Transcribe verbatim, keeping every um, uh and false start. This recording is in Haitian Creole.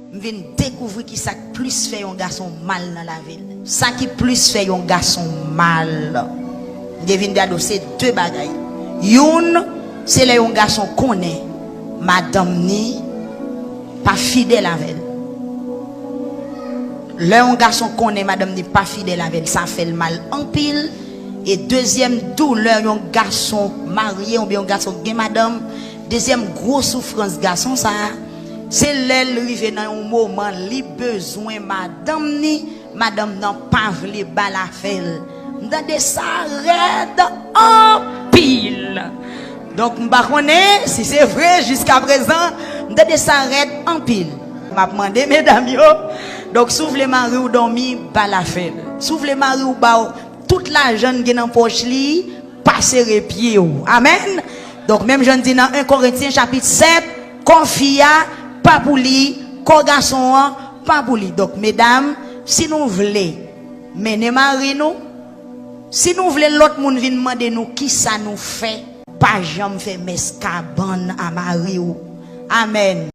M vin dekouvri ki sa k plis fè yon gason mal nan lavi l. Sa ki plis fè yon gason mal, m te vin gade se de bagay. Youn, se lè yon gason konnen madanm ni pa fidèl avè l. Lè yon gason konnen madanm ni pa fidèl avè l, sa fè l mal anpil. E dezyèm doulè yon gason marye oubyen yon gason gen madanm, dezyèm gwo soufrans gason sa a, se lè l rive nan yon moman li bezwen madanm ni, madanm nan pa vle ba l afè l. M tande sa rèd anpil. Donk m pa konnen si se vre jiska prezan, m tande sa rèd anpil. M ap mande medam yo, donk si w vle mari w dòmi, ba l afè l. Si w vle mari w ba w tout lajan l gen nan pòch li, pa sere pye w. Amèn. Donk menm jan n di nan en Korentyen chapit sèt, kò fi a pa pou li, kò gason an pa pou li. Donk medam, si nou vle mennen mari nou, si nou vle lòt moun vin mande nou kisa nou fè, pa janm fè mès kabann a mari w. Amèn.